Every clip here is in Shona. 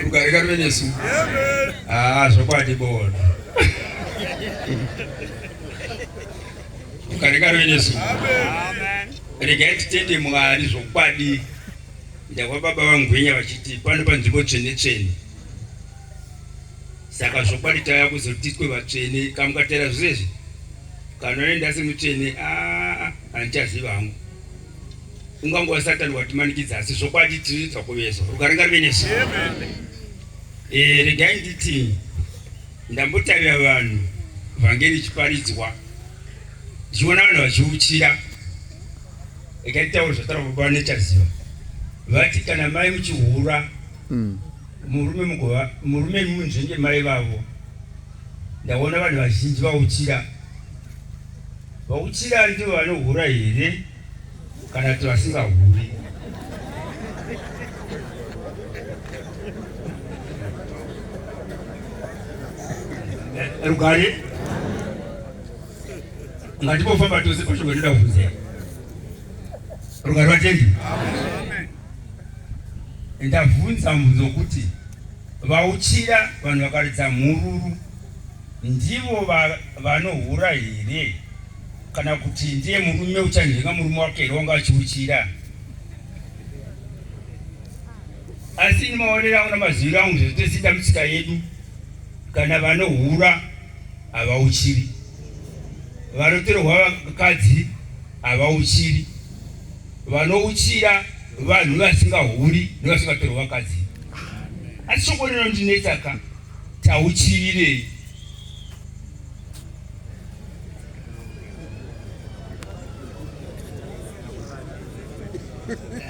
Rugare ngaruve nesu. Ah, zvokwadi bona. Rugare ngaruve nesu. Regai titende Mwari zvokwadi. Ndakwa baba vangwinya vachiti pano panzvimbo tsvene tsvene. Saka zvokwadi tauya kuzotitwe vatsvene kamukatera zvese kana unoenda semutsvene ah, handichaziva hangu. Ungangova Satani watimanikidza asi zvokwadi tinoitwa kuvezwa. Rugare ngaruve nesu. Eh, regai nditi ndambotarira vanhu vhangeri ichiparidzwa ndichiona vanhu vachiuchira. Regai nditaure zvataura baba vanechaziva vati kana mai muchihura murume mugova murume munzvenge mai vavo. Ndaona vanhu vazhinji vauchira. Vauchira ndivo vanohura here kana kuti vasingahuri? Rugare ngatibofamba tose pashoko rinoda kubvunzera. Rugare vatendi. Ndabvunza mubvunzo wokuti vauchira vanhu vakaridza mhururu Ndivo vanohura here kana kuti ndiye murume uchanzvenga murume wake here wanga achiuchira? Asi ini maonero angu namaziviro angu zvatosiita mutsika yedu, kana vanohura havauchiri, vanotorerwa vakadzi havauchiri, vanouchira vanhu vasingahuri nevasingatorerwa vakadzi. Asi shoko rinondinetsa ka Tauchirirei?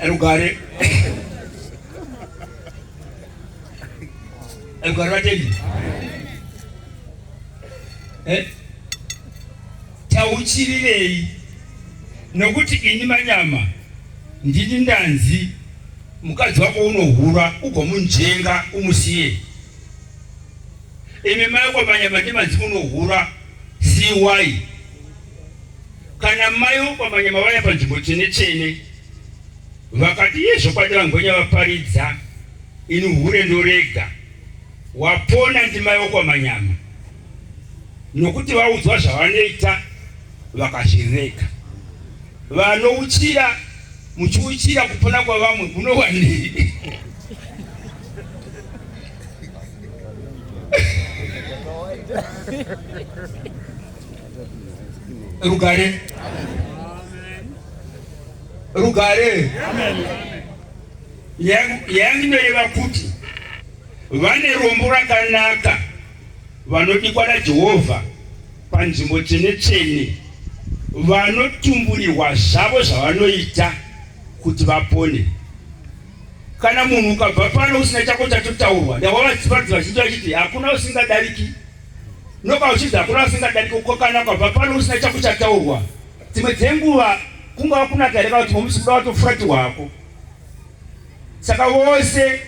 Rugare. Rugare vatendi. Eh? Tauchirirei? Nokuti ini manyama ndini ndanzi mukadzi wako unohura ugomunjenga umusiye. Imi mai kwamanyama ndimanzi munohura CY. Kana mai kwamanyama vaya panzvimbo tsvene tsvene vakati iye zvokwadi vangwenya vaparidza ini hure ndorega wapona ndimai wokwamanyama nokuti vaudzwa zvavanoita vakazvirega vanouchira muchiuchira kupona kwavamwe munowanei rugare rugare yandinoreva kuti vane rombo rakanaka vanodikwa naJehovha panzvimbo tsvene tsvene vanotumburirwa zvavo zvavanoita kuti vapone. Kana munhu ukabva pano usina chako chatotaurwa, ndava vachiparidza vazhinji vachiti hakuna usingadariki. Noka uchiti hakuna usingadariki, kana ukabva pano usina chako chataurwa, dzimwe dzenguva kungava kunaka here kana kuti musi kuda watofuratirwa hako. Saka vose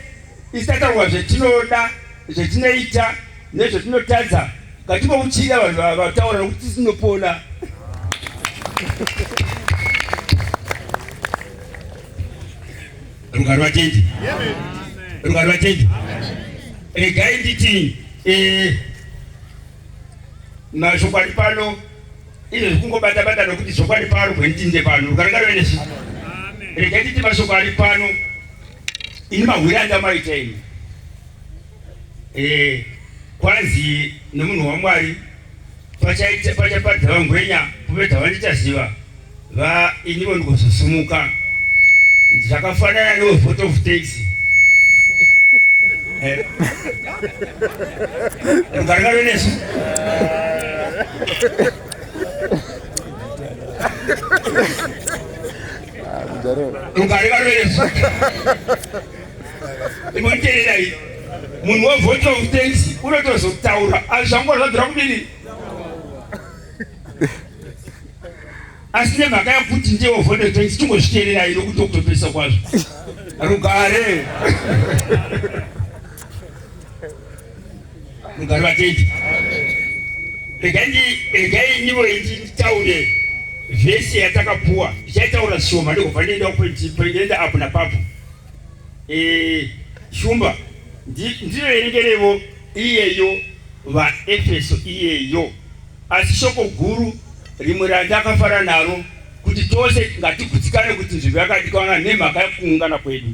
isu tataurwa zvetinoda, zvetinoita nezvetinotadza, ngatingouchira vanhu vataura nokuti tinopona. Rugare rwaTenzi, rugare rwaTenzi. Regai nditi eh, mashoko ari pano izvo kungobata bata nokuti zvokwadi paro kwendinde pano rugare ngaruve nesu. Regai nditi mashoko ari pano ini mahwiri andamaita ini eh, kwanzi nemunhu waMwari pachaparidza vangwenya kupedza vandichaziva Va inivo ndikuzosumuka zvakafanana newe vote of thanks. Eh. Rugare nesu. Rugare nesu. Imotererai munhu wevote of thanks unotozotaura azvangwa zvabvira kudini asi nemhaka yekuti ndiye wovhonetwa chingozviteererai nokuti okutopesa kwazvo rugare rugare vatendi regai nivo nditaure vhesi yatakapuwa ndichaitaura zvishoma ndikubva ndienda apo napapo eh, Shumba ndiverengerevo iyeyo vaEfeso iyeyo. Asi shoko guru rimwe randakafara naro kuti tose ngatigutsikane kuti nzvimbo yakadikana nemhaka yekuungana kwedu.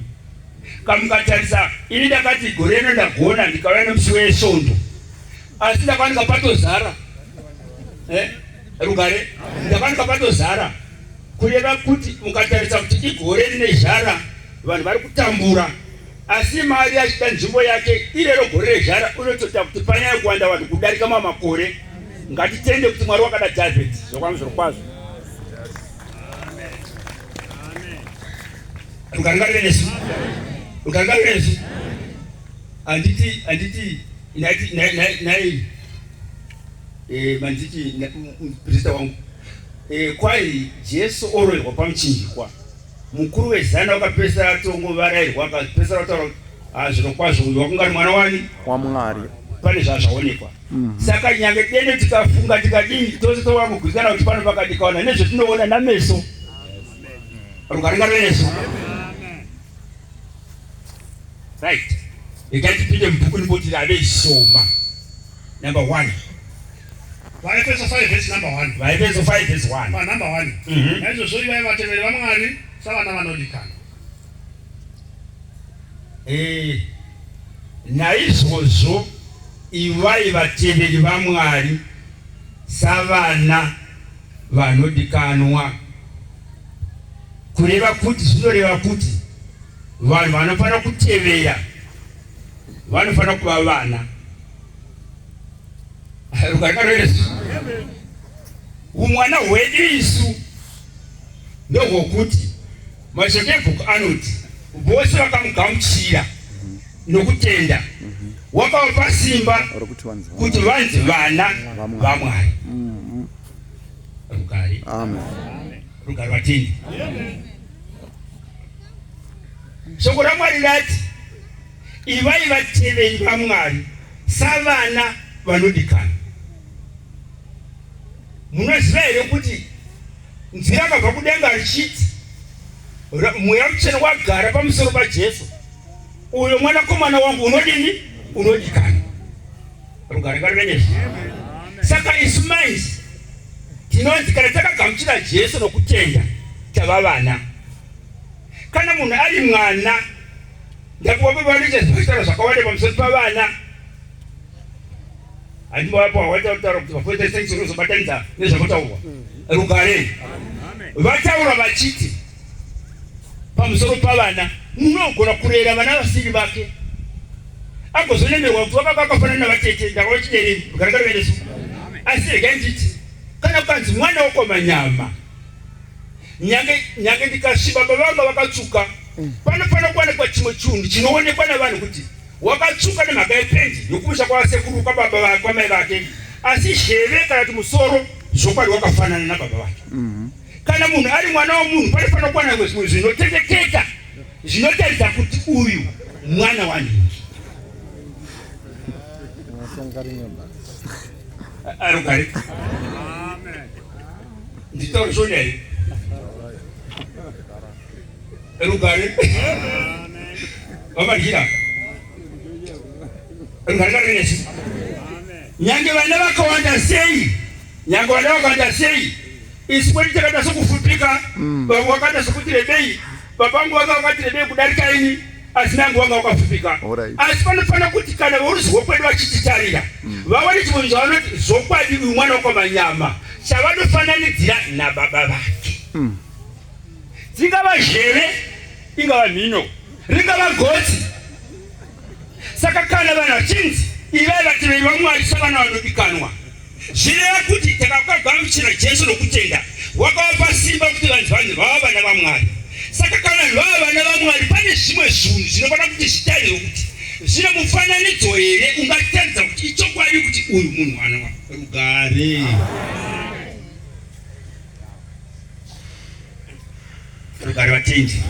Kamukatarisa ini ndakati gore rino ndagona ndikauya nemusi weSvondo asi ndakawanika patozara eh, rugare ndakawanika patozara kureva kuti mukatarisa kuti igore rine zhara vanhu vari kutambura asi mari achida nzvimbo yake irero gore rezhara unotoita kuti panyaya kuwanda vanhu kudarika mamakore ngatitende kuti mwari wakada david zvokwami zviro kwazvo rugare ngaruve nesu rugare ngaruve nesu handiti handiti nai eh, manditi prista wangu eh, kwai jesu oroerwa pamuchinjikwa Mukuru wezana wakapedzisira atongovarairwa akapedzisira ataura kuti ah, zviro kwazvo uyu wakanga ari mwana wani waMwari. Pane zvazvaonekwa. Mm -hmm. Saka nyange dende tikafunga tikadii tose tova kugwikana kuti pano pakadikawana nezvetinoona nameso. Rugare ngaruve nesu. Right. Regai tipinde mubhuku ndimboti rave shoma. Number 1. VaEfeso 5 verse number 1. VaEfeso 5 verse 1. Pa number 1. Naizvozvo ivai vateveri vaMwari savana vanodikana. Eh, naizvozvo ivai vateveri vaMwari savana vanodikanwa. Kureva kuti zvinoreva kuti vanhu vanofanira kutevera vanofanira kuva vana. Umwana hwedu isu ndohwokuti mashoko ebhuku anoti vose vakamugamuchira nokutenda wakavapa simba kuti vanzi vana vaMwari. Rugare, rugare vatendi. Shoko raMwari rati ivai vateveri vaMwari savana vanodikana. Munoziva here kuti nzwi rakabva kudenga richiti Mweya Mutsvene wagara pamusoro paJesu, uyo mwanakomana wangu unodini? Unodikana. Rugare ngaruve nesu. Saka isu manje tinonzi kana takagamuchira Jesu nokutenda tava vana. Kana munhu ari mwana Ndakuva baba vanoita zvakataura zvakawanda pamusoro pavana. Handimbovapo hawaita kutaura kuti vafoita sex unozobatanidza nezvakutaurwa. Rugare. Vataura vachiti pamusoro pavana munogona kurera vana vasiri vake agozonemerwa kuti vakanga vakafanana navatete ndakava chidereni rugare ngaruve nesu asi regai nditi kana kukanzi mwana wokwamanyama nyange nyange ndikasviba baba vanga vakatsvuka panofanira kuwanikwa chimwe chinhu chinoonekwa navanhu kuti wakatsvuka nemhaka yependi yokumusha kwavasekuru kwababa kwamai vake asi zheve kana kuti musoro zvokwadi wakafanana nababa vake mhm. kana munhu ari mwana womunhu panofanira kuwanikwa zvimwe zvinotendekeka zvinotaridza kuti uyu mwana wanhingi arugare Nditaure shona here? Rugare. Vamadyira. Rugare kare nesu. Nyange vana vakawanda sei? Nyange vana vakawanda sei? Isu kwedu takaita sokufupika, mm. vamwe vakaita sokuti rebei, baba vangu vanga vakati rebei kudarika ini, asi nangu vanga vakafupika. Asi panofanira kuti kana voruzhi rwokwedu vachititarira, mm. vawane chimwe chavanoti zvokwadi uyu mwana wekwamanyama chavanofananidzira nababa vake mm. Dzingava zheve, ingava mhino, ringava gotsi. Saka kana vanhu vachinzi ivai vateveri vaMwari savana vanodikanwa, zvireva kuti takakagamuchira Jesu nokutenda, wakavapa simba kuti vanhu vanhu vava vana vaMwari. Saka kana vanhu vava vana vaMwari, pane zvimwe zvinhu zvinofanira kuti zvitarirwe kuti zvine mufananidzo here ungataridza kuti ichokwadi kuti uyu munhu ana rugare. Rugare vatendi,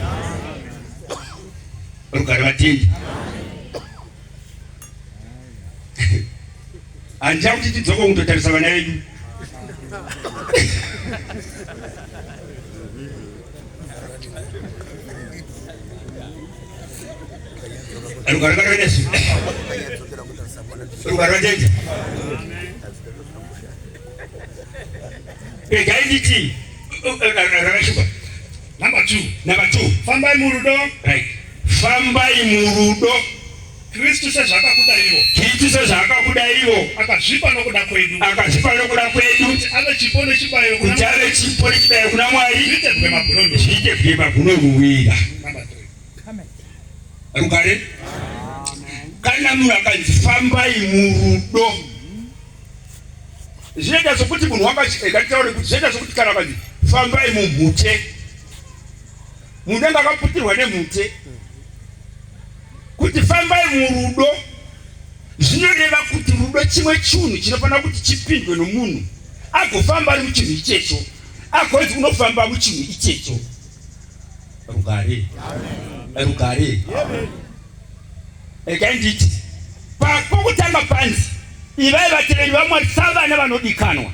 rugare vatendi. Handina kuti tidzoke kundotarisa vana vedu. Rugare rwakanesu. Rugare rwatenzi. Regai nditi rakashupa. Number 2. Number 2. Fambai murudo. Right. Fambai murudo. Kristu sezvaakakuda ivo. Kristu sezvaakakuda ivo. Akazvipa nokuda kwedu. Akazvipa nokuda kwedu. Kuti ave chipo nechibayiro kuna Kuti ave chipo nechibayiro kuna Mwari. Zviite gwema gunonhuwira. Zviite gwema gunonhuwira. Number 3. Rugare. Kana munhu akanzi fambai murudo. Zvinoita sokuti munhu wakatitaure kuti zvinoita sokuti kana akanzi fambai mumhute. Munhu anenge akaputirwa nemhute. Kuti fambai murudo zvinoreva kuti rudo chimwe chinhu chinofanira kuti chipindwe nomunhu agofamba ari muchinhu ichecho agonzi unofamba muchinhu ichecho. Rugare. Rugare. Regai nditi pokutanga panzi ivai vateveri vaMwari savana vanodikanwa.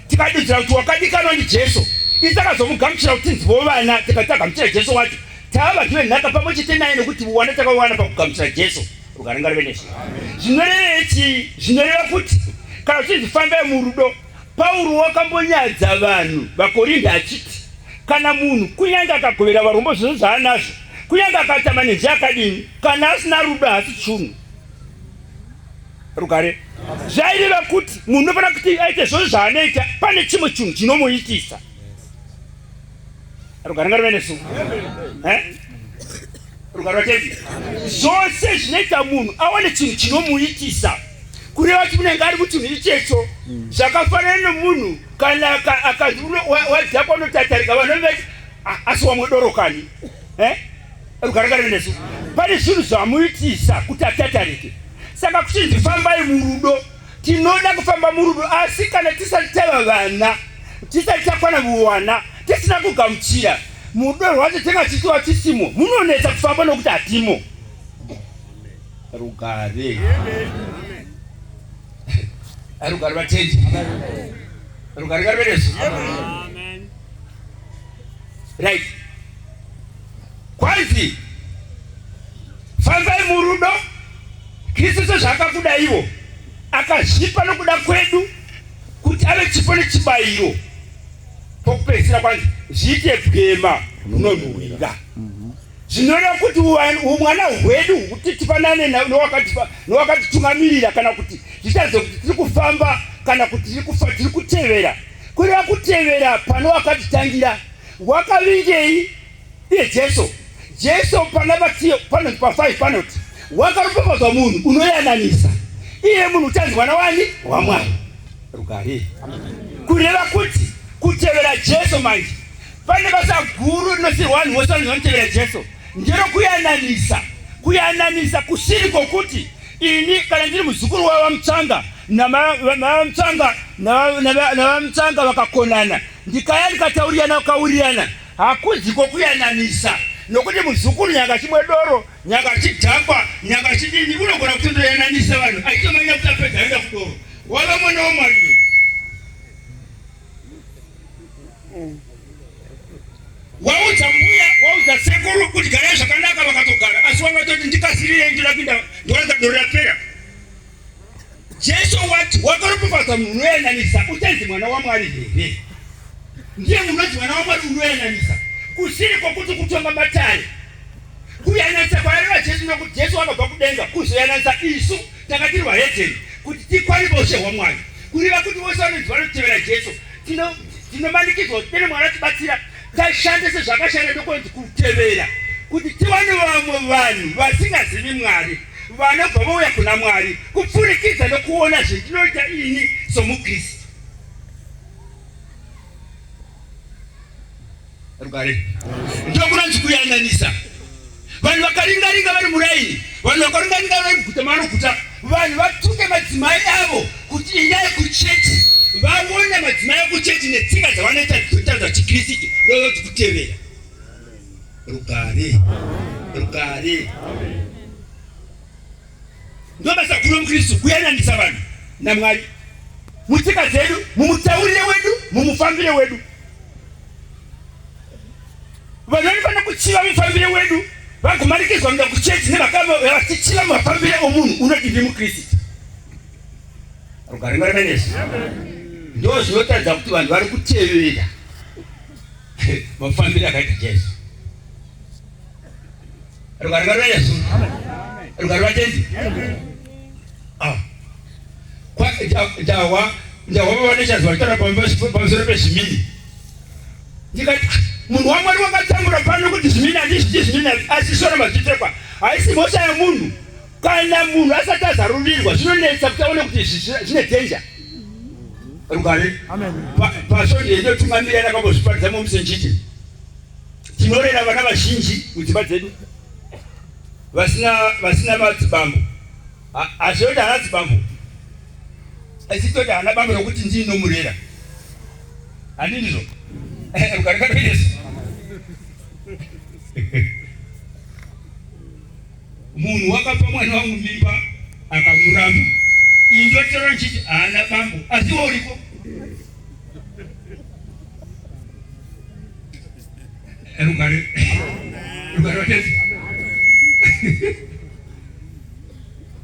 Tikadudzira kuti wakadikanwa ndiJesu, isu takazomugamuchira kuti tinzi vovana, tikati tagamuchira Jesu wacho tava vanhu venhaka pamwe chete naye nokuti wana takawana pakugamuchira Jesu. Rugare ngaruve nesu. Zvinorevei chii? Zvinoreva kuti kana uchinzi fambai murudo, Pauro wakambonyadza vanhu vaKorinde achiti kana munhu kunyange akagovera varombo zvose zvaanazvo, kunyange akaita manenji akadini, kana asina rudo haasi chunhu. Rugare. Zvaireva kuti munhu unofanira kuti aite zvose zvaanoita pane chimwe chinhu chinomuitisa. Rugare ngaruve nesu. Eh? Rugare rwaTenzi. Zvose zvinoita munhu awane chinhu chinomuitisa kureva kuti munenge ari muchinhu ichecho zvakafanana nomunhu kana akanzi wadhakwa unotatarika vanhu vati asi wamwe doro kani eh? Rugare ngaruve nesu. Pane zvinhu zvamuitisa kuti atatarike. Saka kuchinzi fambai murudo, tinoda kufamba murudo, asi kana tisati tava vana, tisati takwana muwana, tisina kugamuchira murudo rwacho, tinga tichiwa tisimo, munonetsa kufamba nokuti hatimo. Rugare. Rugare vatendi. Rugare ngaruve nesu. Amen. Right. Kwanzi fambai murudo Kristu sezvaakakuda ivo akazvipa nokuda kwedu kuti ave chipo nechibayiro. Pokupedzisira kwanzi zviite bwema hunonhuhwira. Zvinoreva kuti umwana hwedu kuti tifanane nowakatitungamirira kana kuti zvitaridze kuti tiri kufamba kana kuti tiri kutevera. Kureva kutevera pane wakatitangira. Wakavingei? Iye Jesu. Jesu pana Matiyo panoti pa 5 panoti wakaropafadzwa munhu unoyananisa. Iye munhu uchanzi mwana wani? WaMwari. Rugare. Kureva kuti kutevera Jesu manje pane basa guru rinosirwa vanhu vose vanhu vanotevera Jesu nderokuyananisa. Kuyananisa kusiri kwokuti ini kana ndiri muzukuru wavaMutsvanga navaMutsvanga navaMutsvanga vakakonana ndikaya ndikataurirana vakaurirana Hakuzi kwokuyananisa nokuti muzukuru nyanga achimwe doro, nyanga achidhakwa, nyanga achidini, unogona kutondoyananisa vanhu achitomanya kuti apedza aenda kudoro. Wava mwana waMwari iwe. Waudza mbuya, waudza sekuru kuti garai zvakanaka, vakatogara, asi wanga toti ndikasirirei ndoda kuenda ndowanza doro rapera. Jesu wati wakaropafadzwa munhu unoyananisa uchanzi mwana waMwari here? Ndiye munhu unonzi mwana waMwari unoyananisa, kusiri kwokuti kutonga matare. Kuyananisa kwaireva Jesu nokuti Jesu wakabva kudenga kuzoyananisa isu tanga tiri vahedheni kuti tikwane paushe hwaMwari. Kureva kuti vose vanonzi vanotevera Jesu tinomanikidzwa kuti dene Mwari atibatsira tashande sezvaakashanda ndokunzi kutevera kuti tiwane vamwe vanhu vasingazivi Mwari vanobva vouya kuna Mwari kupfurikidza nokuona zvendinoita ini somuKristu. Rugare ndokunonzi kuyananisa. Vanhu vakaringaringa vari muraini, vanhu vakaringaringa vari muguta maanoguta, vanhu vatuke madzimai avo kuti indai kuchechi, vaone madzimai ekuchechi netsika dzavanoita dzinotaridza chiKristu ndokunonzi kutevera. Rugare, rugare. Ndobasa guru romuKristu kuyananisa vanhu naMwari mutsika dzedu, mumutaurire wedu, mumufambire wedu. Vanhu vanofanira kuchiva mufambire wedu. Vagomanikidzwa kuenda kuchechi nemhaka vachichiva mafambire omunhu unoti ndi muKristu. Rugare ngarive nesu. Ndo zvinotaridza kuti vanhu vari kutevera mafambire akaita Jesu. Rugare ngarive nesu. Rugare rwaTenzi. Ah. Ndahwa ndahwa baba nechazwa vachitaura pamusoro pezvimini. Ndikati ah, munhu waMwari wakatambura pano kuti zvimini handizviti zvimini asi zvoramba zvichitekwa. Haisi mhosva yemunhu. Kana munhu asati azarurirwa zvinonetsa kuti aone kuti zvine danger. Rugare. Pasvondo inotungamirira ndakambozviparidza muMusi ndichiti tinorera vana vazhinji mudzimba dzedu vasina vasina madzibambo. Hazvoti haana dzibambo asi toti haana bambo rokuti ndiinomurera. Handi ndizvo? Rugare ngarive Munhu wakapa mwana wangu mimba akamuramba, ini ndotora ndichiti haana bambo, asi iwe uriko. Rugare, rugare rwaTenzi.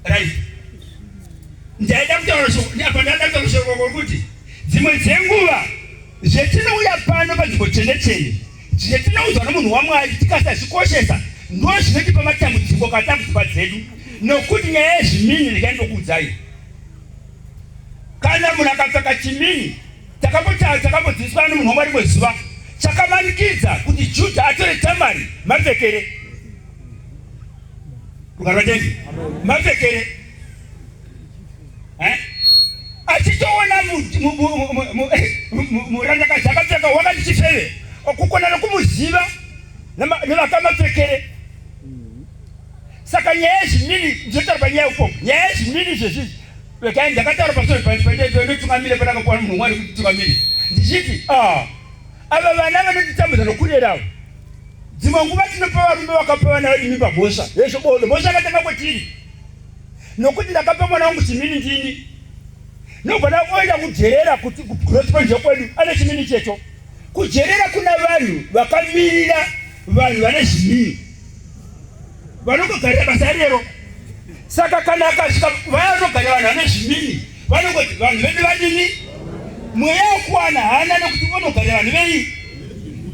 Right. Ndaida kutaura shoko, apa ndaida kutaura shoko rokuti dzimwe dzenguva Zvetinouya pano panzvimbo tsvene tsvene, zvetinoudzwa nomunhu waMwari tikasazvikoshesa ndozvinotipa matambudziko mukati mudzimba dzedu, nokuti nyaya yezvimini regai ndokuudzai. Kana munhu akapfeka chimini, takambodzidziswa nomunhu waMwari rimwe zuva, chakamanikidza kuti Judha atore Tamari mapfekere. Rugare rwaTenzi. Mapfekere. Eh? Achitoona murandakadzi akapfeka wakati chifeve, kukona nokumuziva nevakamapfekere. Saka nyaya yezvimini ndinotaura panyaya yeupombwe, nyaya yezvimini zvezvizvi regai ndakataura pamusoro pandotungamire pandakapuwa munhu wamwari kuti tungamire ndichiti ah, ava vana vanotitambudza nokurera ava dzimwe nguva tinopa varume vakapa vana vedu mimba mhosva yezvo bodo mhosva yakatanga kwetiri nokuti ndakapa mwana wangu chimini ndini nobva ndaoenda kujerera kuti kugrowth point yekwedu ane chimini checho kujerera kuna vanhu vakamirira vanhu vane zvimini vanongogarira basa rero saka kana akasvika vaya vanogarira vanhu vane zvimini vanongoti vanhu vedu vadini mweya wekuwana haana nekuti unogarira vanhu vei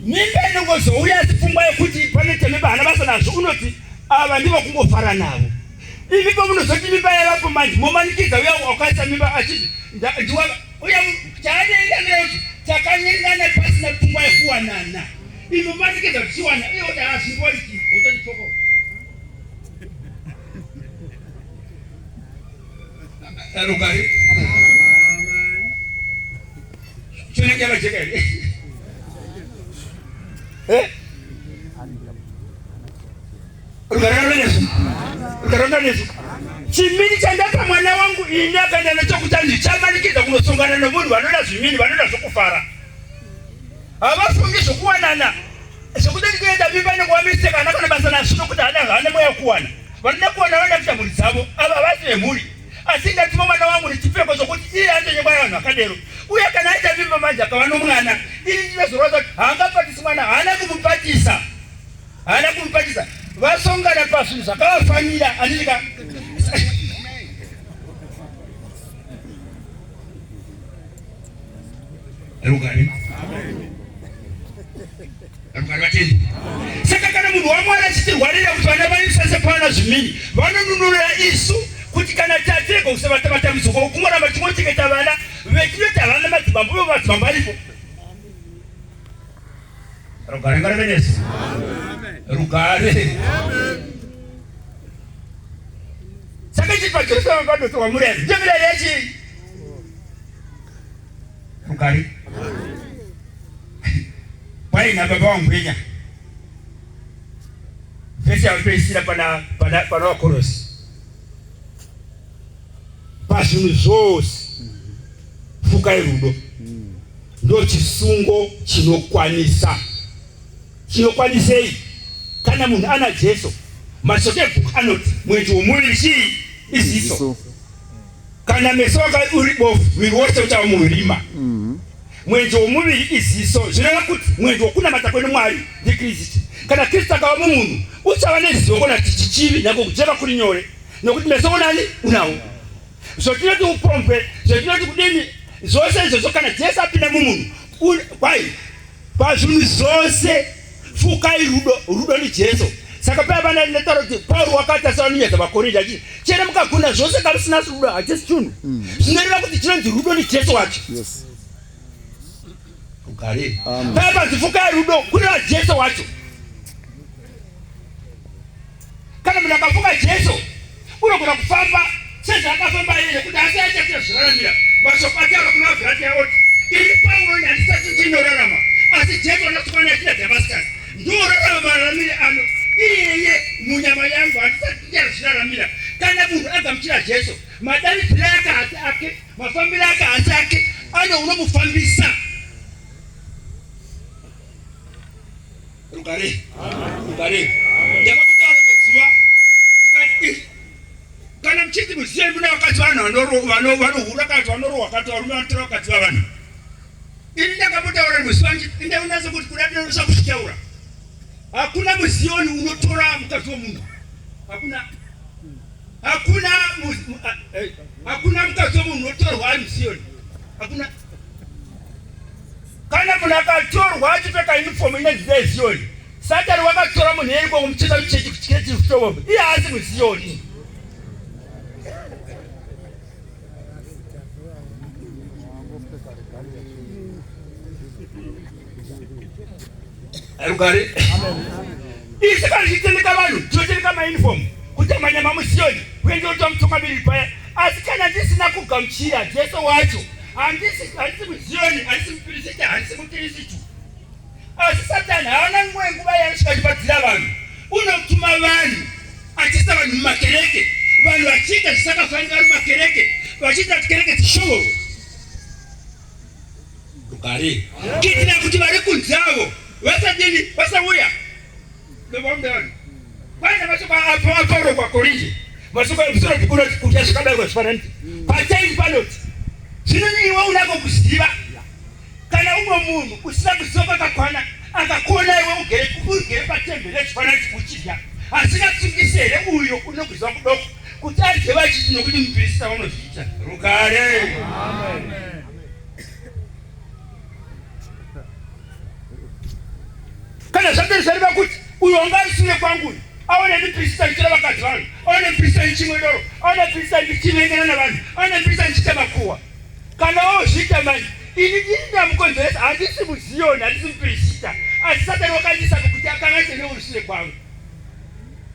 mimba inongozouya asi pfungwa yekuti panoita mimba haana basa nazvo unoti ava ndivo kungofara navo Imi pamunozoti mimba yavapo manje momanikidza uya wakaisa mimba achiti ndiwa uya chaanoendanira kuti takanyengana pasina pfungwa yekuwanana imi momanikidza kuti chiwana iye woti hazvimboiti wotondipfoko rugare chonenge yakajeka here eh? Rugare nesu. Rugare nesu. Chimini chandapa mwana wangu ini akaenda nacho kuti andichamanikidza kunosongana nomunhu vanoda zvimini vanoda zvokufara. Havafungi zvokuwanana. Zvekuti ndikuenda mimba nekuva mistake haana kana basa nazvo nokuti haana haana mweya wekuwana. Vanoda kuwana vanoda kuita mhuri dzavo. Ava havasi vemhuri. Asi ndatuma mwana wangu nechipfeko chokuti iye andonyengwa navanhu vakadero. Uye kana aita mimba manje akava nomwana, ini ndinozorwadza kuti haangapatisi mwana, haana kumupatisa. Haana kumupatisa. Vasongana pazvinhu zvakavafanira handiti ka? Rugare. Rugare vatendi. Saka kana munhu waMwari achitirwarira kuti vana vaisase pana zvimini, vanonunura isu kuti kana tatirega kusabata matambudziko okungoramba tichingochengeta vana vetinoti havana madzibambo ivo madzibambo aripo. Rugare ngaruve nesu. Rugare. Saka ichi paJerusalema panotorwa murayiro. Ndiyo mirayiro yechii? Rugare. Kwaina baba wangwenya. Vhesi yavatoisira pana pana pana Vakorosi. Pazvinhu zvose fukai rudo. Ndochisungo chinokwanisa. Chinokwanisei? Kana munhu ana Jesu, mashoko ebhuku anoti mwenje womuviri chii? Iziso. Kana meso aka uri bofu, muviri wose uchava murima. Mwenje womuviri iziso, zvinoreva kuti mwenje wokunamata kwedu Mwari ndiKristu. Kana Kristu akava mumunhu, uchava nezivo kona kuti chichivi nyange kujeka kuri nyore, nokuti meso onani unawo. Zvotinoti upombwe, zvotinoti kudini, zvose izvozvo kana Jesu apinda mumunhu, kwai pazvinhu zvose fukai rudo, rudo ndi Jesu. Saka paya pana ndataura kuti Pauro wakati asavanonyedza vaKorinte achiti chero mukagunda zvose kana usina rudo hachisi chinhu. Zvinoreva kuti chinonzi rudo ndi Jesu wacho. Yes. Rugare. Paya panzi fukai rudo kureva Jesu wacho. Kana munhu akafuka Jesu unogona kufamba sezvaakafamba iye nekuti asi achachazviraramira. Mashoko ataura kuna vaGaratia oti ini Pauro ini handisati ndinorarama asi Jesu anasukana achida Damascus ndiorarama mararamire ano iyeye munyama yangu handisati ndichazviraramira. Kana munhu agamuchira Jesu madanidziro ake haasi ake mafambiro ake haasi ake ano unomufambisa Rugare. Rugare. Ndakakutaura muzuva ndikati kana muchiti muzive mune vakadzi vanhu vanohura kana kuti vanorohwa kana kuti varume vanotora vakadzi vavanhu. Ini ndakambotaura muzuva ndaunatsa kuti kuda ndinosa kuzvitaura. Hakuna muzioni unotora mukadzi wemunhu. Hakuna. Hakuna hakuna mukadzi wemunhu unotorwa ari muzioni. Hakuna. Kana munhu akatorwa achipfeka uniform ine zita yeZiyoni, Satani wakatora munhu iyeye kumucheka muchechi kuchikechi kutovo. Iye haasi muZiyoni. Rugare. Isu kana tichitendeka vanhu, tinotendeka mauniform kuita manyama muZiyoni, kuenda kuita mutungamiriri paya. Asi kana ndisina kugamuchira Jesu wacho, Handisi handisi muZioni, handisi mupirisita, handisi muKirisitu. Asi Satani haana imwe nguva yaanosvika achipadzira vanhu. Unotuma vanhu achiisa vanhu mumakereke, vanhu vachiita zvisakafanira vari mumakereke, vachiita kuti kereke dzishovorwe. Rugare. Kuitira kuti vari kunze avo vasadini, vasauya. Kwanza mashoko aPauro kwaKorinde, mashoko emusoro kunoti kudya zvakabayirwa zvifananidzo. Pachaini panoti zvino iwe unako kuziva kana umwe munhu usina kuziva kwakakwana akakuona iwe ugere ugere patemberi yechifananidzo uchidya asingatsungisi here uyo unokuziva kudoko kuti adye vachiti nokuti mupirisita vanozviita rugare. Amen. Kana zvadero zvareva kuti uyo wanga ari sure kwangu uyu aone ndiprisita ndichitora vakadzi vanhu, aone ndiprisita ndichimwe doro, aone ndiprisita ndichivengana navanhu, aone ndiprisita ndichiita makuhwa. Kana ozviita manje, ini ndini ndamukonzeresa, handisi muZiyoni, handisi mupirisita, asi Satani wakandiisa kuti akanganise neuri sure kwangu.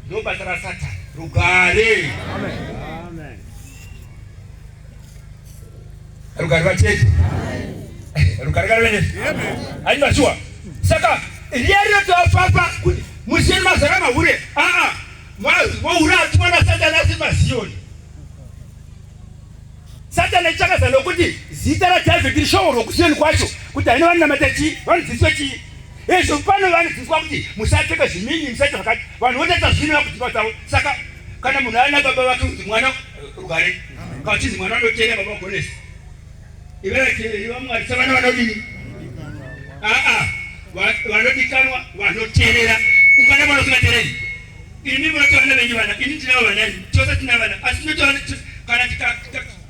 Ndobasa raSatani. Rugare. Amen. Rugare vatete. Rugare kare vene. Ayi mashuwa. Saka riya rinotofamba kuti musiyeni mazara mahure. Ah ah. Mahure atumwa na Satani asi maziyoni. Satani achakaza nokuti zita raDavid rishovorwe kusiyoni kwacho kuti haina vanonamata chii vanodzidziswa chii. Izvo pano vanodzidziswa kuti musapfeka zvimini musaita zvakati vanhu votaita zvino vakudzimba dzavo saka kana munhu ana baba vake kuti mwana rugare kana uchinzi mwana anoteerera baba vagonesa ive vateereri vamwari savana vanodini aa vanodikanwa vanoteerera ukana mwana usingateereri imi munoti vana venyu vana ini ndinavo vana ini tose tina vana asi tinotoana kana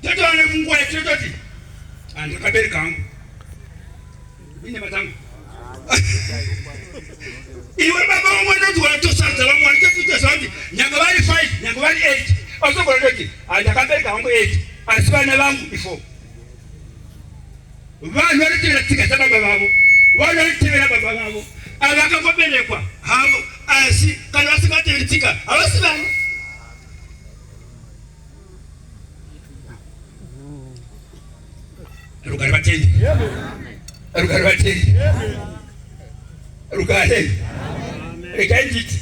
totoana munguva yatinototi handakabereka hangu Inyama dzangu. Iwe baba vamwe vanoti wanatosarudza vamwe vanotokuita zvanzi nyange vari 5 nyange vari 8 asogona toti handakabereka hangu 8 asi vana vangu i4. Vanhu vanotevera tsika dzababa vavo, vanhu vanotevera baba vavo ava vakangoberekwa havo asi kana vasingateveri tsika havasi vana. Rugare vatendi. Rugare vatendi. Rugare. Regai nditi.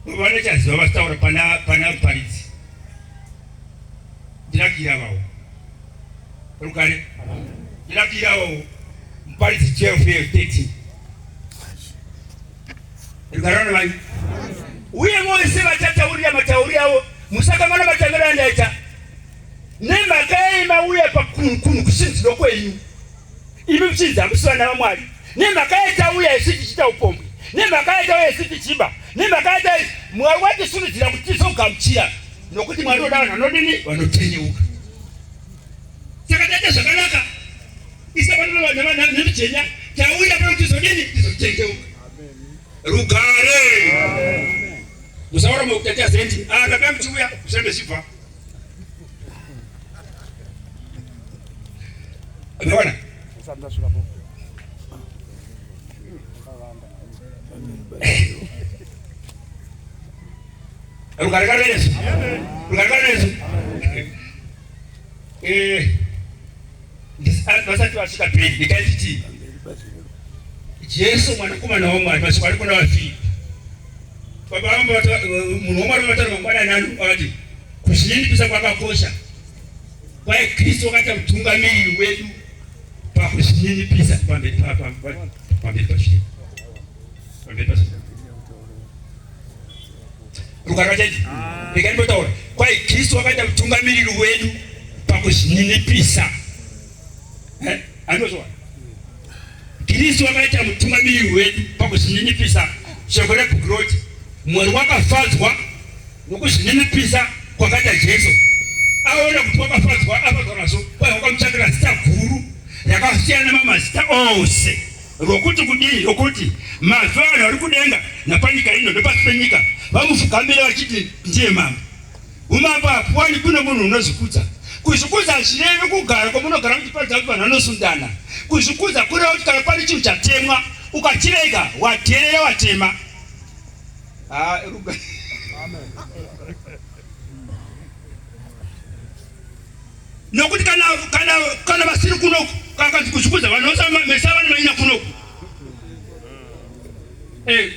Vanochaziva vachitaura pana pana paridzi. Ndinakira vawo. Rugare. Ndinakira vawo. Muparidzi 12 13. Rugare vanyu. Uye vose vachataurira matauri avo musakanganwa matangiro andaita. Nemhaka yei mauya pakunhu kunhu kusinzido kwenyu? Imi muchinzi hamusi vana vaMwari. Nemhaka yetauya isu tichiita upombwe, nemhaka yetauya isu tichiba, nemhaka yetauya Mwari watisurudzira kuti tizogamuchira, nokuti Mwari unoda vanhu vanodini? Vanotendeuka. Saka taita zvakanaka isa nemijenya, tauya pano tizodini? Tizotendeuka. Rugare. Musaora mukutatia sendi. Ah, ndakanga muchiuya, musambe chibva. Unaona? Rugare rwa Yesu. Rugare rwa Yesu. Eh. Vasati vasvika pei ndikaiti Jesu mwanakomana waMwari mashoko ari kuna vaFiripi. Baba vangu munhu waMwari vataura mangwanani ano vakati kuzvininipisa kwakakosha. Kwai Kristu wakaita mutungamiriri wedu pakuzvininipisa pamberi pamberi pazviri pamberi pazviri rugare rwachechi rega ndimbotaura kwai Kristu wakaita mutungamiriri wedu pakuzvininipisa. Eh, anozwa Kristu wakaita mutungamiriri wedu pakuzvininipisa. Shoko rebhuku roti Mwari wakafadzwa nokuzvininipisa kwakaita Jesu. Aona kuti wakafadzwa afadzwa nazvo, kwai wakamutsvakira zita guru rakasiyana namamazita ose, rokuti kudii? Rokuti mazwi avanhu vari kudenga napanyika ino nepasi penyika vamufugamire vachiti ndiye mambo. Umambo hapuwani kune munhu unozvikudza. Kuzvikudza hazvirevi kugara kwamunogara muchiparidza kuti vanhu vanosundana. Kuzvikudza kureva kuti kana pane chinhu chatemwa ukachirega wadherera watema. Ah, Nokuti kana kana kana vasiri kunoku kana kuzvikudza vanhu vose vane mainya kunoku. Eh,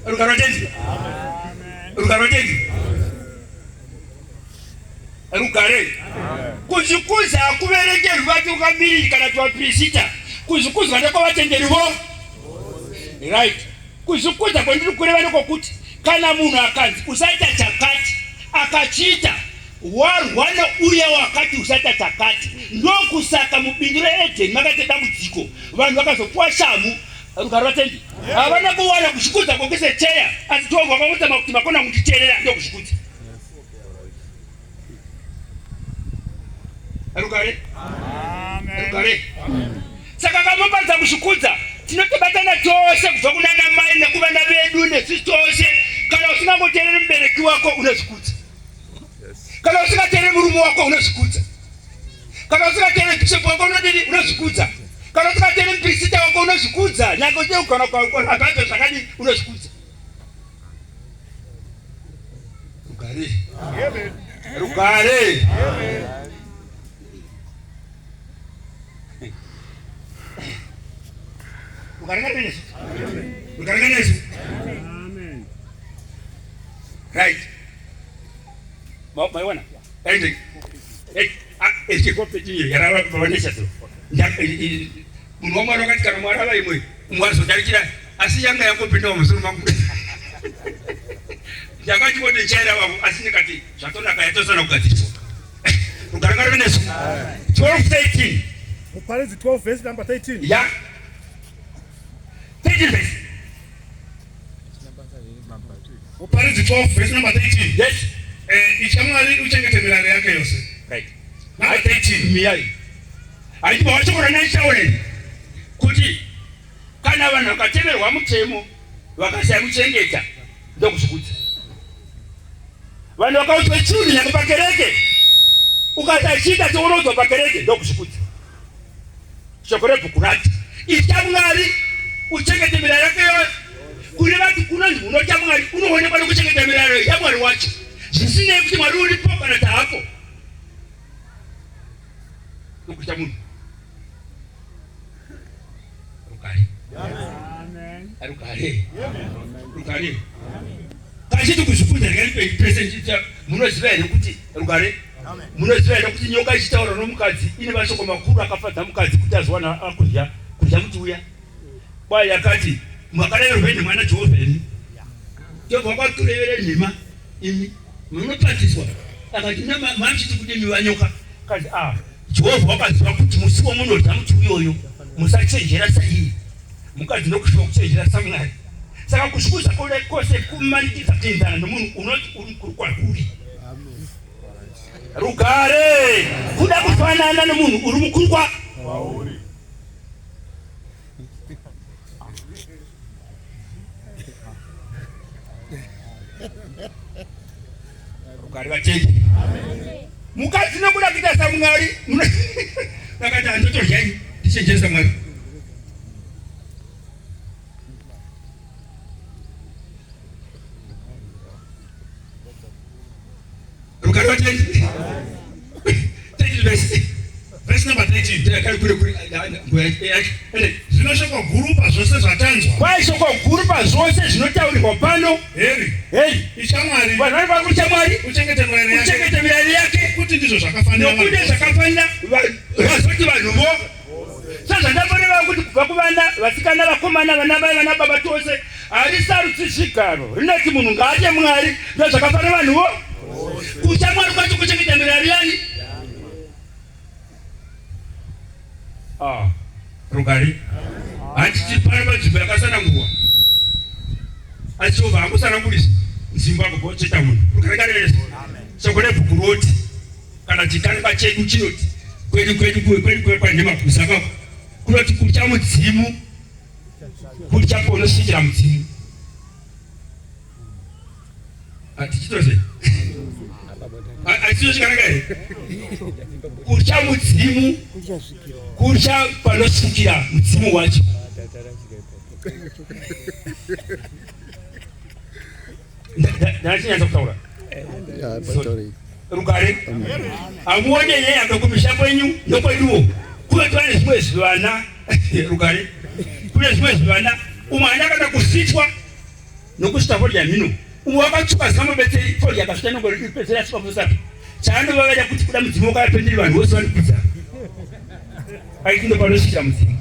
Rugare rwaTenzi. Rugare rwaTenzi. Rugare. Kuzvikuza hakuverengerwi vatungamiriri kana kuti vapirisita. Kuzvikuzwa ndekwavatenderi vo. Right. Kuzvikudza kwandiri kureva ndekwokuti kana munhu akanzi usaita chakati akachiita warwa neuya wakati usaita chakati. Ndokusaka mubindu reEdheni makaita dambudziko, vanhu vakazopuwa shamhu. Rugare vatendi havana kuwana kuzvikudza kwekuise cheya, asi Jehovha wakakuita kuti makona kunditeerera, ndokuzvikudza. Rugare, rugare. Saka kamuparidza kuzvikudza, tinotobatana tose kubva kunana mai nekuvana vedu nesu tose. Kana usingangoteereri mubereki wako unozvikudza. Kana usingateereri murume wako unozvikudza. Kana usingateereri bishop wako unodini? Unozvikudza. Kana usingateereri mupirisita wako unozvikudza. Nyange uchine kugona kwabhaibheri zvakadii unozvikudza. Rugare. Rugare. Rugare nganesu. Rugare nganesu. Amen. Right. Maiona? Ende. Eh, echikope chiye yarava vanesha so. Munhu waMwari wakati kana Mwari ava imwe, umwe azodarikira asi yanga yangopinda mumusoro mangu. Ndakati kuti ndichaira vavo asi ndikati zvatonaka yatosana kugadziriswa. Rugare ngaruve nesu. 12 13. Muparidzi 12 verse number 13. Ya. 13 verse. Muparidzi 12 verse number 13. Yes. Eh, itya Mwari uchengete mirayiro yake yose. Right. Number 13. Miyai. Haiti wachokora naishaureni kuti kana vanhu vakatemerwa mutemo vakashaya kuchengeta ndokuzvikudza. Vanhu vakaudzwa chinhu nyange pakereke ukasachiita chounoudzwa pakereke ndokuzvikudza. Shoko rebhuku rati itya Mwari uchengete mirayiro yake yose. Kureva kuti kunonzi unotya Mwari unoonekwa nokuchengeta mirayiro yaMwari wacho, zvisinei kuti Mwari uripo kana taapo. Nokutya munhu rugare, rugare, rugare. Kachiti kuzvikudza rikaripesenjita munoziva here kuti rugare Munoziva here kuti nyoka ichitaura nomukadzi ine mashoko makuru akafadza mukadzi kuti azowana kudya kudya kuti uya kwai yakati makareverwa nhema naJehovha imi Jehovha wakakurevere nhema imi munopatiswa akati mamuchiti kudini vanyoka kazi ah. Jehovha wakaziva kuti musi wamunodya muti uyoyo musachenjera saiye. Mukadzi nokushuva kuchenjera saMwari. Saka kuzvikudza kose kumanikidza kuenzana nomunhu unoti uri mukuru kwakuri. Rugare kuda kufanana nomunhu uri mukuru kwauri. Rugare vatendi. Mukadzi nokuda kuita saMwari akati handitotodyai ndichenjere saMwari. Rugare vatendi. 13 verse. Verse number 13. Ndakari kure kure. Zvino shoko guru pazvose zvatanzwa. Kwai shoko guru pazvose zvinotaurirwa pano. Heri. Heri. Itya Mwari. Vanhu vanofanira kutya Mwari. Uchengete mirayiro yake. Uchengete mirayiro yake. Kuti ndizvo zvakafanira. Nokuti zvakafanira vazoti vanhu vo. Sezvandafanira kuti kubva kuvana, vasikana, vakomana, vana mai, vana baba tose harisarudzi zvigaro. Rinoti munhu ngaatye Mwari ndozvakafanira vanhu vo. Kutya Mwari kwacho kuchengeta mirayiro yani? Ah, rugare handiti pano panzvimbo yakasanangurwa asi jehovha hakusanangurisa nzvimbo agogocheta munhu rugare karevesa shoko rebhuku roti kana chikanba chedu chinoti kwedu kwedu kwedu kwedu kwanhemakuza kako kunoti kutya mudzimu kutya kunosvikira mudzimu Tichitose. Achitosvikanaka here? Kutya mudzimu. Kutya panosvikira mudzimu wacho. Ndachinyatsa kutaura. Rugare. Hamuone nyaya yakakumisha kwenyu nokweduwo. Kune twane zvimwe zvivana. Rugare. Kune zvimwe zvivana. Umwe haana kana kusitwa. Nokusvita fodya mhino umwe wakatsvuka zvingamubetseri fodya akasvita nongopedzera asvika musapi chaanovavada kuti kuda mudzimu wakavapenderi vanhu vose vanokudza aiti ndopanosvikira mudzimu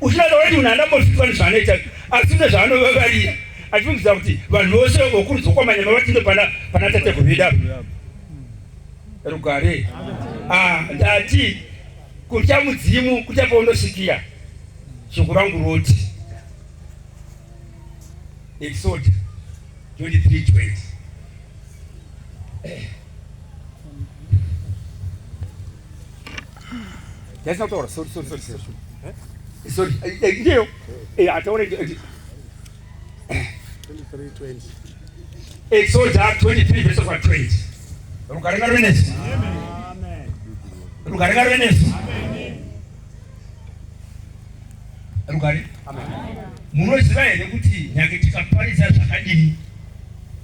uchinoda kuti munhu andambosvitwa nezvaanoita asi une zvaanovavarira achifungidzira kuti vanhu vose vokurudzwa kwamanyama vati ndo pana tateguru vedu apa rugare ah, ndati kutya mudzimu kutya paunosvikira Shoko rangu roti Exodus 23:20. That's not all. Sorry, sorry, sorry, sorry. Eh? Sorry. Eh, eh, ndiyo. Eh, ataure 23:20. Exodus 23 verse 20. Rugare ngaruve nesu. Amen. Rugare ngaruve nesu. Rugare. Munoziva here kuti nyange tikaparidza zvakadini,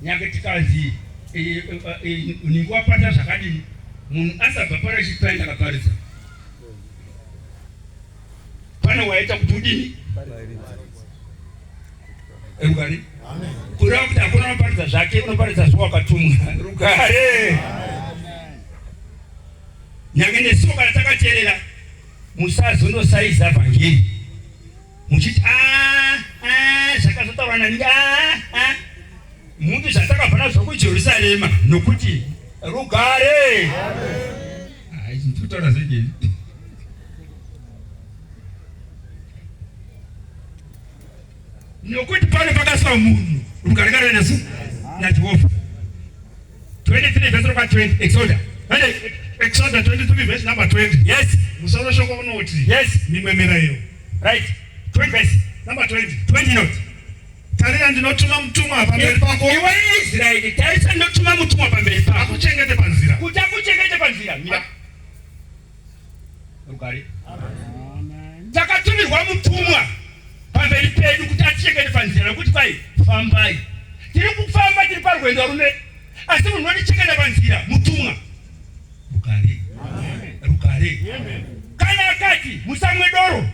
nyange tikanzi eh, eh, eh, unenge waparidza zvakadini, munhu asabva pano achiti pai ndakaparidza, pane waita kuti udini? Rugare. Kureva kuti hakuna unoparidza zvake, unoparidza zvawakatumwa. Rugare. Nyange nesuwo kana takateerera musazondosaiza vhangeri muchiti ah, ah, zvakazotaurwa nani ah, ah. Muti zvatakabva nazvo kuJerusarema nokuti rugare. Ndikutaura zvejeni. Nokuti pano pakasiwa munhu rugare kare nesu naJehovha. 23 verse number 20 Exodus. Exodus 23 verse number 20. Yes. Musoro shoko unoti. Yes. Mimwe mirayiro. Right. 20 verse. Number 20. 20 not. Tarira ndinotuma mutumwa pamberi pako. Iwe Israeri, tarisa ndinotuma mutumwa pamberi pako. Akuchengete panzira. Kuti akuchengete panzira. Mira. Rugare. Takatumirwa mutumwa pamberi pedu kuti atichengete panzira nokuti kwai fambai. Tiri kufamba tiri parwendo varume, asi munhu unotichengeta panzira mutumwa. Rugare. Rugare. Kana akati musamwe doro,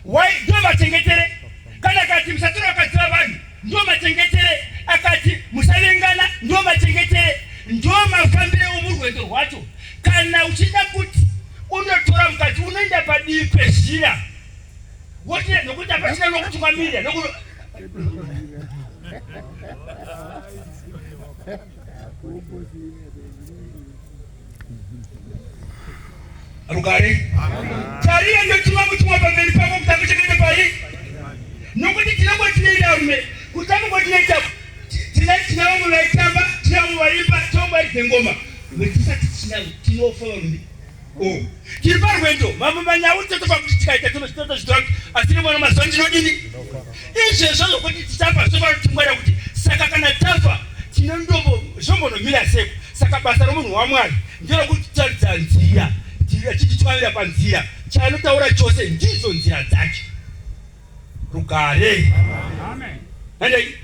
wai ndiwo machengetere. Kana akati musatora vakadzi vavanhu, ndiwo machengetere. Akati musavengana, ndiwo machengetere. Ndiwo mafambire omurwendo rwacho. Kana uchida kuti unotora mukadzi unoenda padivi pezhira woti nokuti hapachina nokutungamirira noku Rugare. Tarira ndotuma mutumwa pamberi pako kuti akuchengete pai. Nokuti tinenge tinoita rume, kutamba kwatinoita tine tine vamwe vaitamba, tine vamwe vaimba, tine vamwe varidze ngoma. Tisati tinavo tinofa varume. Oh. Tiri parwendo, mamwe manyawu totofa kuti tikaita totozvitora kuti asi rimwe mazuva ndinodini? Izvezvo zvokuti tichafa zvofanira kutingwarira kuti saka kana tafa tinondombo zvombonomira seko. Saka basa romunhu waMwari nderokutitaridza nzira, achititwavira panzira. Chaanotaura chose ndidzo nzira dzacho. Rugare. Amen. Handei.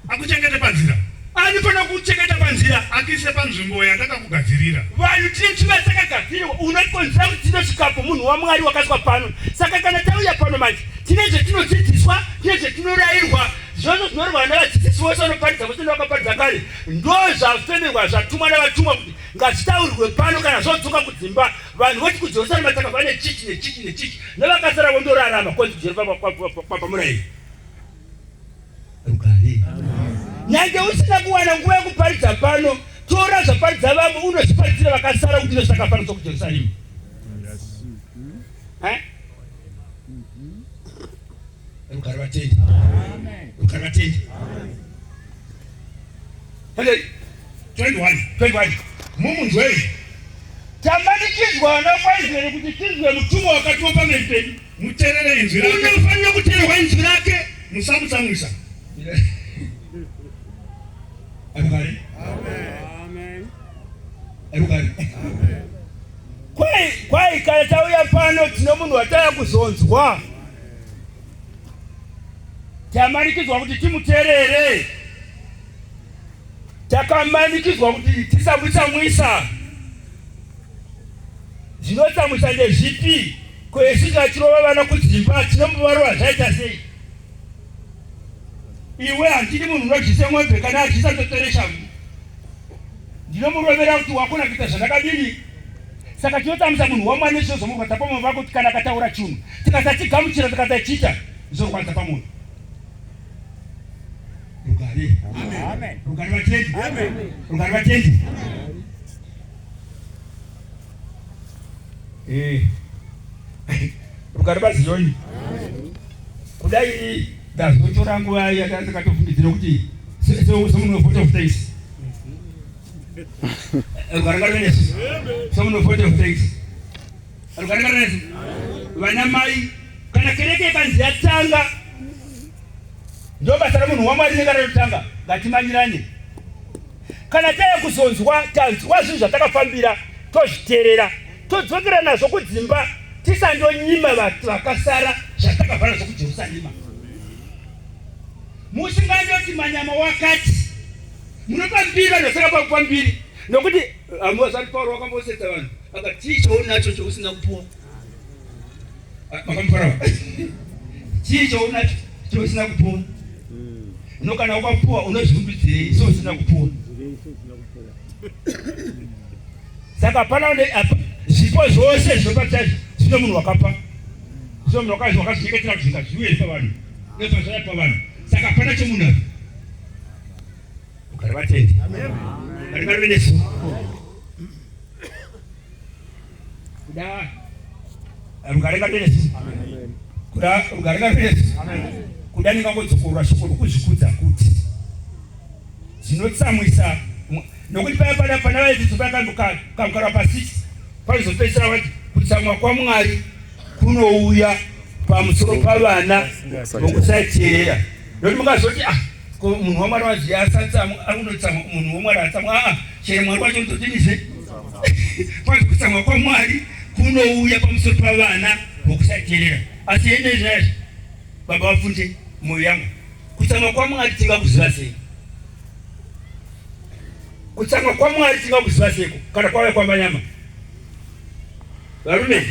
Akuchengete panzira. Anofanira kuchengeta panzira. Akuise panzvimbo yandakakugadzirira. Vanhu tine nzvimbo yatakagadzirirwa. Unokonzera kuti tinosvikapo munhu waMwari wakaiswa pano. Saka kana tauya pano manje tine zvetinodzidziswa, tine zvetinorayirwa. Zvose zvinorwa navadzidzisi vose vanoparidza vose nevakaparidza kare ndozvafemerwa zvatumwa navatumwa kuti ngazvitaurirwe pano kana zvodzoka kudzimba vanhu voti kuJerusarema takabva nechichi nechichi nechichi nevakasara vondorarama konzi kuJerusarema kwabva murayiro. Rugare. Nyange usina kuwana nguva yekuparidza pano, tora zvaparidza vamwe unozviparidzira vakasara kuti ndozvakaparadzwa kuJerusarema. Eh? Rugare vatendi. Rugare vatendi. Amen. 21. 21. Mumunzwei. Tamanikidzwa vana kwaIsraeri kuti tinzwe mutumwa wakatumwa pamberi pedu. Muterere inzwi rake. Unofanira kutererwa inzwi rake. Musamutsamwisa. Rugare. Amen. Rugare. Kwai kwai kana tauya pano tine munhu wataya kuzonzwa. Tamanikidzwa kuti timuterere. Takamanikidzwa kuti tisamutsamwisa. Zvinotsamwisa ndezvipi? Ko isu tachirova vana kudzimba tinombovarova zvaita sei? Iwe handidi munhu unodyisa mwombe kana adyisa ndotore shangu. Ndinomurovera kuti wakona kuita zvandakadini. Saka tinotsamwisa munhu waMwari nezviro zvomurwadza pamoyo vako kuti kana akataura chinhu tikasachigamuchira tikasachiita zvorwadza pamoyo. Rugare. Amen. Rugare vatendi. Amen. Rugare vatendi. Eh. Rugare vaZiyoni. Kudai ndazotora nguva yandakatofungidzira kuti semunhu wevote of thanks. Rugare ngaruve nesu. Semunhu wevote of thanks. Rugare ngaruve nesu. Vana mai kana kereke ikanzi yatanga Ndobasa remunhu waMwari rinenge ratotanga. Ngatimanyirane. Kana tave kuzonzwa, tanzwa zvinhu zvatakafambira, tozviteerera, todzokera nazvo kudzimba, tisandonyima vakasara zvatakabva nazvo kuJerusarema. Musingandoti manyama wakati. Munopa mbiri vanhu vasina kupa mbiri. Nokuti hamuwazani Pauro wakambosetsa vanhu akati chii chaunacho chousina kupuwa? Makamufara chii chaunacho chousina kupuwa? No, kana ukapuwa unozviumbidzirei so usina kupuwa? Saka hapana apa zvipo zvose zvinopa chaizvo zvino munhu wakapa zvino munhu wakazvinyeketera kuti zvingazviuye pavanhu nezvazvaya pavanhu saka hapana chomunhu apa ugare vatendi vari vari venesu Kuda rugare ngaruve nesu. Kuda rugare ngaruve nesu. Kuda ndingangodzokorora shoko rokuzvikudza kuti zvinotsamwisa nokuti paya pana pana vaEfeso pakamukara pa 6 paizopedzisira vati kutsamwa kwaMwari kunouya pamusoro pavana vokusateerera nokuti mukazoti ah ko munhu wamwari waziva asatsamwa ari kundotsamwa munhu wamwari atsamwa aa ah, chero mwari wacho unotodinizve kwanzi kutsamwa kwamwari kunouya pamusoro pavana vokusateerera asi ende zvaizvo baba vafunde mwoyo yangu kutsamwa kwamwari tingakuziva sei kutsamwa kwamwari tingakuziva seiko kana kwave kwamanyama Varume,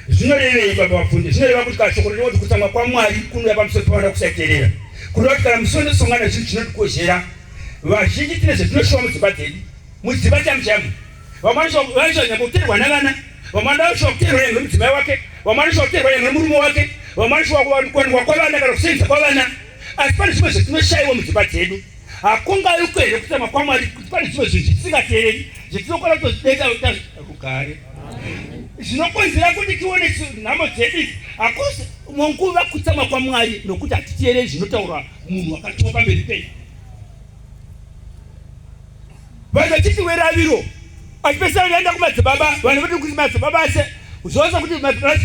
zvinorevei baba vapfunde? Zvinoreva kuti kana shoko rinoti kutsamwa kwaMwari kunouya pamusoro pevana kusateerera, kureva kuti kana musi unosongana zvinhu zvinotikoshera, vazhinji tine zvetinoshuva mudzimba dzedu, mudzimba chamu chamu. Vamwe vanoshuva nyangwe kuteerwa navana, vamwe vanoshuva kuteerwa nyangwe nemudzimai wake, vamwe vanoshuva kuteerwa nyangwe nemurume wake, vamwe vanoshuva kuwanikwa kwavana kana kusevenza kwavana. Asi pane zvimwe zvetinoshaiwa mudzimba dzedu. Hakungavi here kutsamwa kwaMwari kuti pane zvimwe zvinhu zvetisingateereri? zvetinokona kutozvibeta rugare. Zvinokonzera kuti tione nhamo dzedu idzi hakusi munguva kutsamwa kwaMwari nokuti hatiteereri zvinotaurwa munhu wakatumwa pamberi pedu. Vanhu vachiti weraviro achipesana ndaenda kumadzibaba vanhu voti kuti madzibaba ase zvose kuti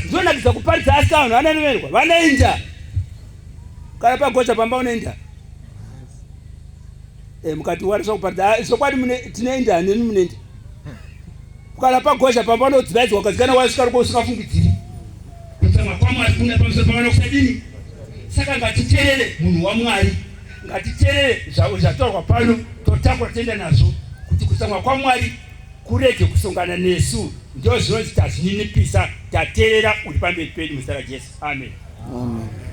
zvinonakidza kuparidza asi vanhu vanoverwa vanoenda kana pagocha pamba unoenda eh, mukati wariswa kuparidza ah, zvokwadi tinoenda nemi munoenda kana pagozha pamba unodzivaidzwa ukazikana wasvika ruko usingafungidziri kutsamwa kwamwari kuna pamusoro pavana kusadini saka ngatiterere munhu wamwari ngatiterere zvataurwa pano totakura toenda nazvo kuti kutsamwa kwamwari kurege kusongana nesu ndo zvinonzi tazvininipisa taterera uri pamberi pedu muzita rajesu amen, amen.